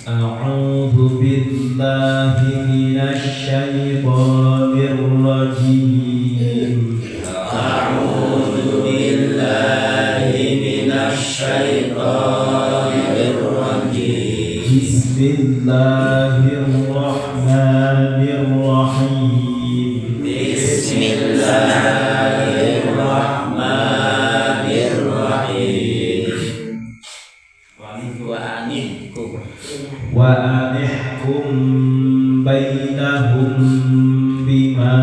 A'udzu billahi minasy syaithanir rajim. A'udzu billahi minasy syaithanir rajim. Bismillahirrahmanirrahim. Bismillahirrahmanirrahim. Wa anihkum bainahum bima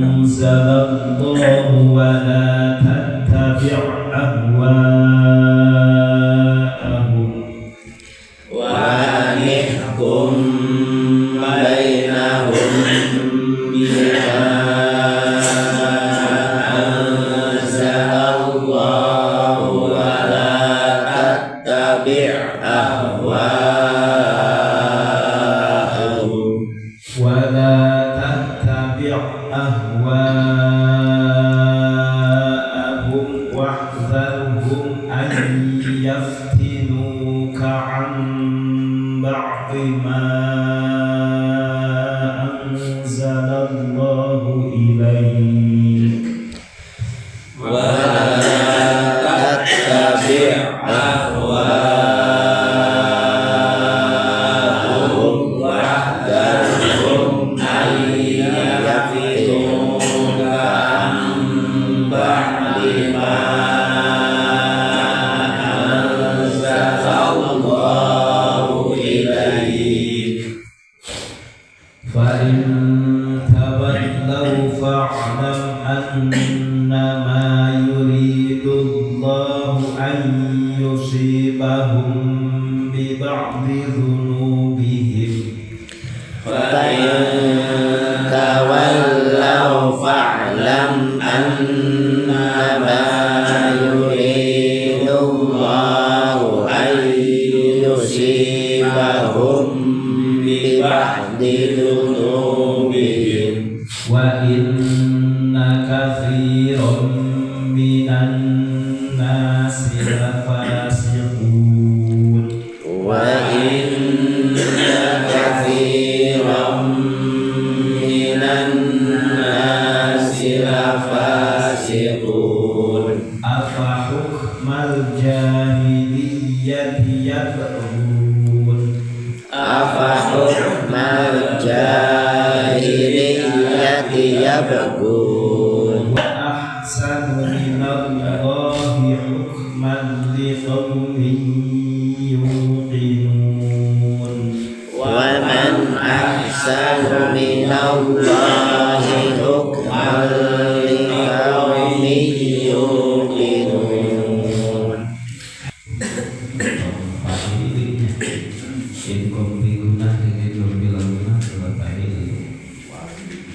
anzalallahu wa la tattabi' ahwa'ahum. Wa anihkum bainahum bima anzalallahu wa la tattabi' ahwa'ahum. Wa la tattabi' ahwa'ahum wahdharhum an yaftinuka 'an ba'di ma anzalallahu ilaik. Wa la tattabi' ahwa'ahum wahdharhum an yaftinuka 'an ba'di ma anzalallahu ilaik. Fa in tawallaw fa'lam annama yuridullahu an yusibahum bi ba'di dzunubihim. Fa in tawallaw fa'lam annama yuridullahu an yusibahum bi ba'di dzunubihim. Wa inna katsiran minan nasi lafasiqun. Wa inna katsiran minan nasi lafasiqun. Afa hukmal jahiliyyati yabghun. Afa hukmal jahiliyyati yabghun. Ahsanu minallahi hukman liqaumin yuqinun. Wa man ahsanu minallahi hukman liqaumin yuqinun. Inkom biguna jeung bilaguna fa'il.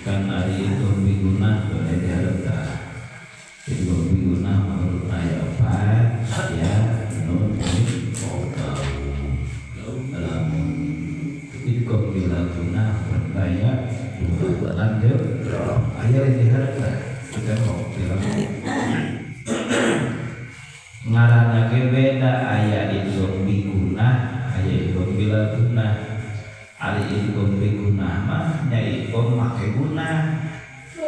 Kan ari inkom biguna boleh diharapkan. Inkom biguna menurut ayat 4 ya nun mim waw. Lamun inkom bilaguna bertaya dua lanjut ayat diharapkan kita mau bilang ngaranna ge beda aya idgham biguna aya idgham bilaguna. Ari idgham biguna mah nya idgham make guna,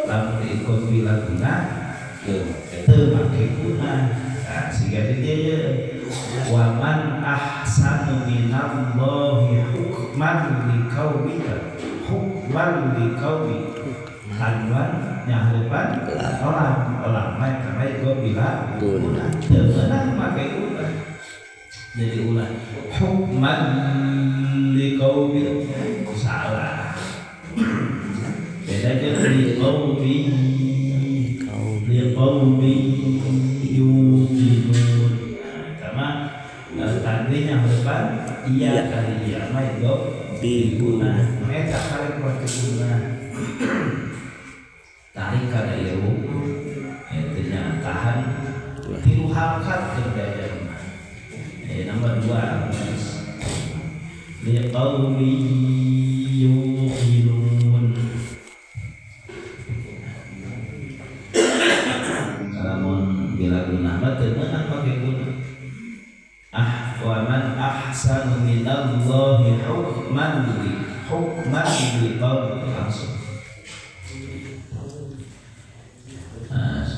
lamun idgham bilaguna teu make guna. Nah siga di dieu ye wa man ahsanu minallahi hukman liqaumin hukman liqaumin tanwan nyahrepan orang orang mah karena idgham bilaguna teu meunang make guna. Jadi ulah hukman liqaumin salah. Beda jeung liqaumin liqaumin yuqinun. Sama tanwin yang depan iya kali iya mah itu biguna. Eta kali make guna. Tarik kana ieu eta nya tahan tilu harakat keur diajar mah. Nomor 2 liqaumin yuqinun. Lamun bila guna mah teu meunang make guna. Ah wa man hukman li hukman li langsung.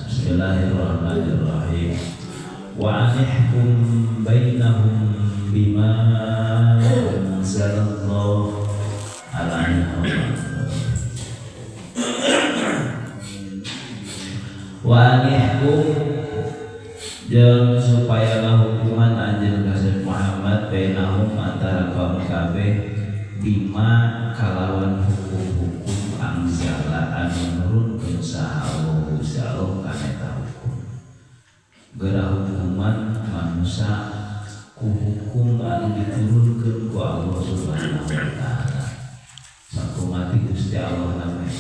Bismillahirrahmanirrahim. Wa anihkum bainahum bima anzalallahu ala wa anihkum jeung supaya ngahukuman anjeun ka Muhammad bainahum antara kaum kabeh bima kalawan hukum-hukum anzala anu nurunkeun saha Allah Gusti Allah kana eta hukum. Geura hukuman manusia ku hukum anu diturunkeun ku Allah Subhanahu wa taala. Sakumati Gusti Allah namanya.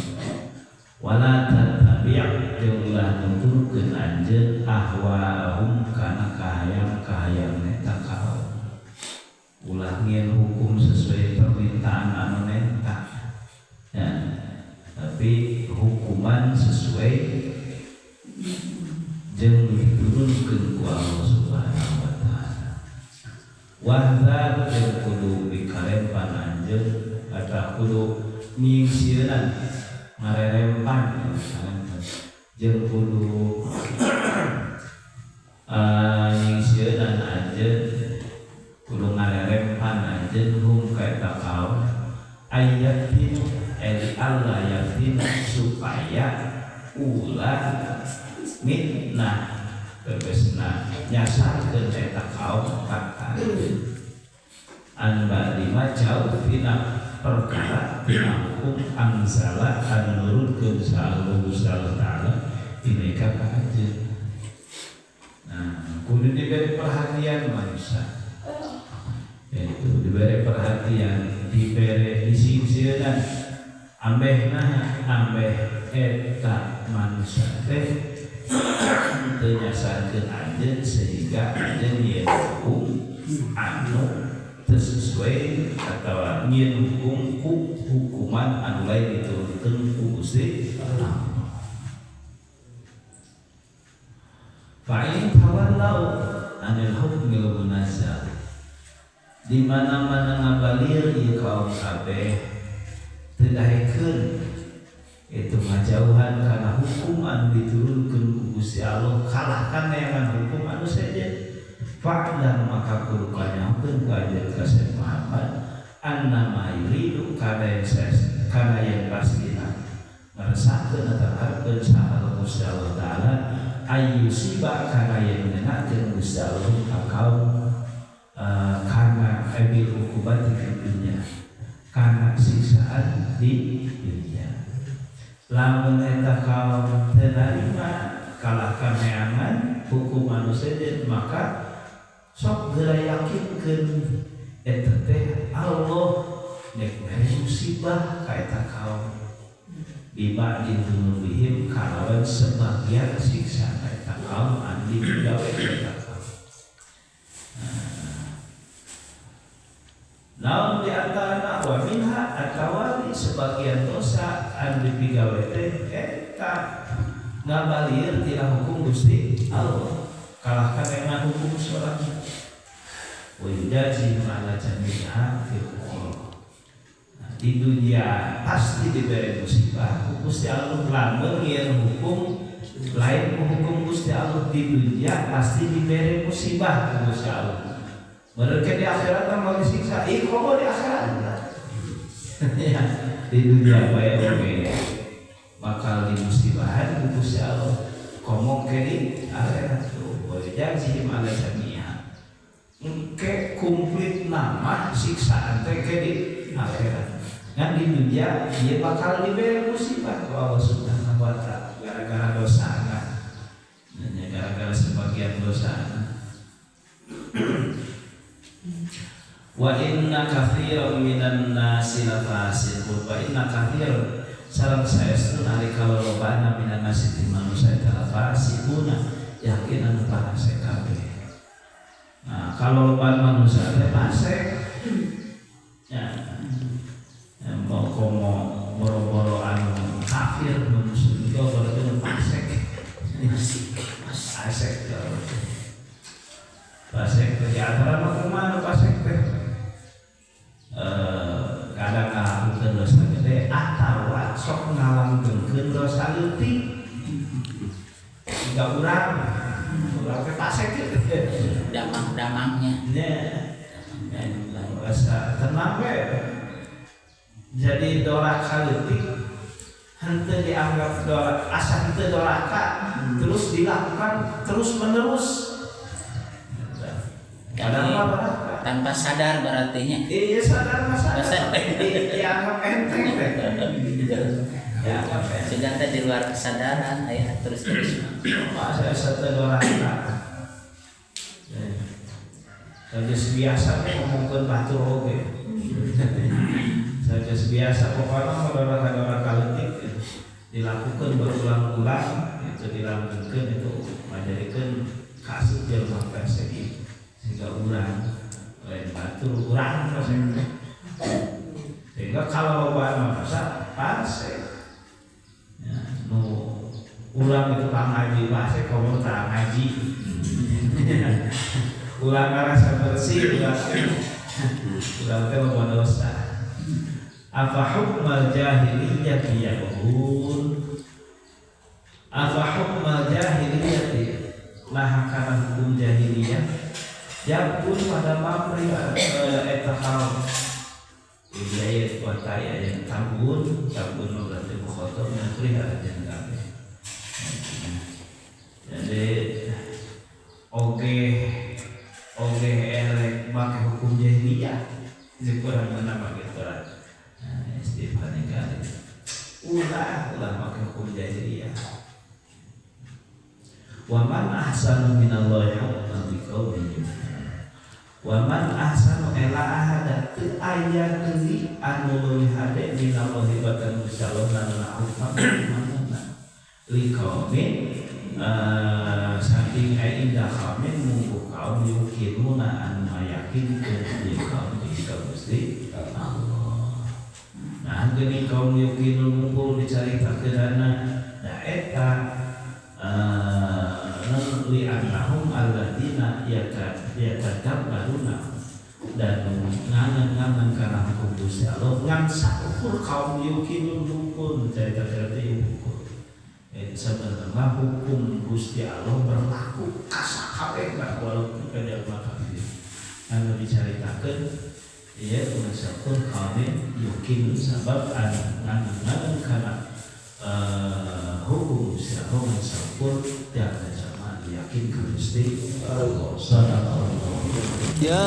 Wala tattabi' jeung ulah nuturkeun anjeun ahwaahum kana kahayang-kahayang eta kaum. Ulah ngieun hukum sesuai permintaan anu nenta. Ya, tapi hukuman sesuai jeung diturunkeun ku Allah Subhanahu wa taala. Wahdzar jeung kudu bikarempan anjeun atawa kudu nyingsieunan ngarerempan jeung kudu nyingsieunan anjeun kudu ngarerempan anjeun hum ka eta kaum ayatin el Allah yatin supaya ulah mitnah bebesna nyasarkeun eta kaum ka anjeun an ba'di ma jauh tina perkara tina hukum anzala anu nurunkeun saha Gusti Allah taala ilaika ka anjeun. Nah, kudu diberi perhatian manusia. Itu diberi perhatian, diberi disingsieunan ambehna ambeh eta manusia teh teu nyasarkeun anjeun sehingga anjeun yeun hukum anu teu sesuai atawa nyieun hukum ku hukuman anu lain diturunkeun ku Gusti Allah. Fa in tawallau anil hukmil munazzal, di mana-mana ngabalir ieu kaum kabeh teu daekeun itu ngajauhan kana hukum anu diturunkeun ku Gusti Allah, kalahkan neangan hukum anu sejen. Fa'lam maka kudu kanyahokeun ku anjeun ka Syekh Muhammad annama yuridu kana yang pastina ngaresakeun atawa hareupeun saha Gusti Allah taala ayyusiba kana yang ngenakeun Gusti Allah ka kaum kana ebil ukubati fid dunya, kana siksaan di dunia. Lamun eta kaum teu narima kalahkan neangan hukum anu sejen, maka sok geura yakinkeun eta teh Allah nek mere musibah ka eta kaum bima didunubihim kalawan sebagian siksa ka eta kaum anu digawe eta kaum. Naon di antarana wa minha atawali sebagian dosa anu dipigawe teh eta ngabalir tina hukum Gusti Allah, kalahkan dengan hukum sorangan. Wa yujazi ala jami'a fil ukhra. Nah, di dunia pasti diberi musibah ku Gusti Allah, lamun nyieun hukum lain ku hukum Gusti Allah di dunia pasti diberi musibah ku Gusti Allah. Mereka di akhirat mau disiksa, ih komo di akhirat. Ya, di dunia bae oge bakal dimusibahan ku Gusti Allah. Komo ke di akhirat tuh, wa yujazi ala jami'a. Engke komplit nama siksaan teh ke di akhirat. Ngan di dunia dia bakal diberi musibah ku Allah Subhanahu wa taala gara-gara dosa kan. Gara-gara sebagian dosa. Wa inna katsiran minan nasi lafasiqun. Wa inna katsiran sareng saestu nalika lolobana minan nasi ti manusia eta lafasiquna yakin anu fasik kabeh. Nah, kalau loban manusia teh fasik ya, mau komo boro-boro anu kafir muslim itu berarti fasik. Fasik. Fasik di antara kumaha fasik teh? ngalakukeun dosa gede atawa sok ngalanggengkeun dosa leutik. Jika urang teh pasek kieu. Damang-damangnya. Nya. Rasa tenang we. Jadi doraka leutik henteu dianggap doraka, asa henteu doraka terus dilakukan terus menerus. Kadang mah doraka. Tanpa sadar berartinya. Iya, sadar mah sadar. Dianggap enteng teh. Dianggap enteng. Sudah teh di luar kesadaran aya terus-terus. Masa asa teu doraka. Saja biasa ngomongkeun batur oge. Saja biasa pokoknya mah doraka-doraka leutik dilakukan berulang-ulang itu dilanggengkeun itu majadikeun kasus jelema fasik sehingga urang lain batur urang fasik. Sehingga kalau loba dosa fasik. Ya, nu urang itu ngaji fasik komo tara ngaji. Ulang ngarasa bersih ulang teh loba dosa. Afa hukmal jahiliyati yabghun. Afa hukmal jahiliyati nah kana hukum jahiliyah yabghun pada mamri eta kaum. Ieu wa ta'ala yang tabun tabun berarti mukhatab yang aja kabeh. Jadi oge oge elek make hukum jahiliyah jeung kurang mana make lah. Nah, istifane kali. Ulah ulah make hukum jahiliyah. Wa man ahsanu minallahi hukman liqaumin. Wa man ahsanu ela ahada teu aya deui anu leuwih hade minallahi batan Gusti Allah nana hukman manana liqaumin saking indah kamin mungguh kaum yukinuna anu mayakinkeun ieu kaum ka Gusti Allah. Nah geuning kaum yukinun mungguh dicaritakeunana da eta li annahum alladzina yatadabbaruna dan ngangan-ngangan kana hukum Gusti Allah ngan saukur kaum yukinun hukum carita-carita hukum. Sebenarnya hukum Gusti Allah berlaku kasakabeh walaupun ka jalma kafir. Anu dicaritakeun ieu unsur kaum yukinun sabab anu ngangan kana hukum Gusti Allah ngan saukur tiap jalma yakin ka Gusti Allah. Sadaqallahu. Ya.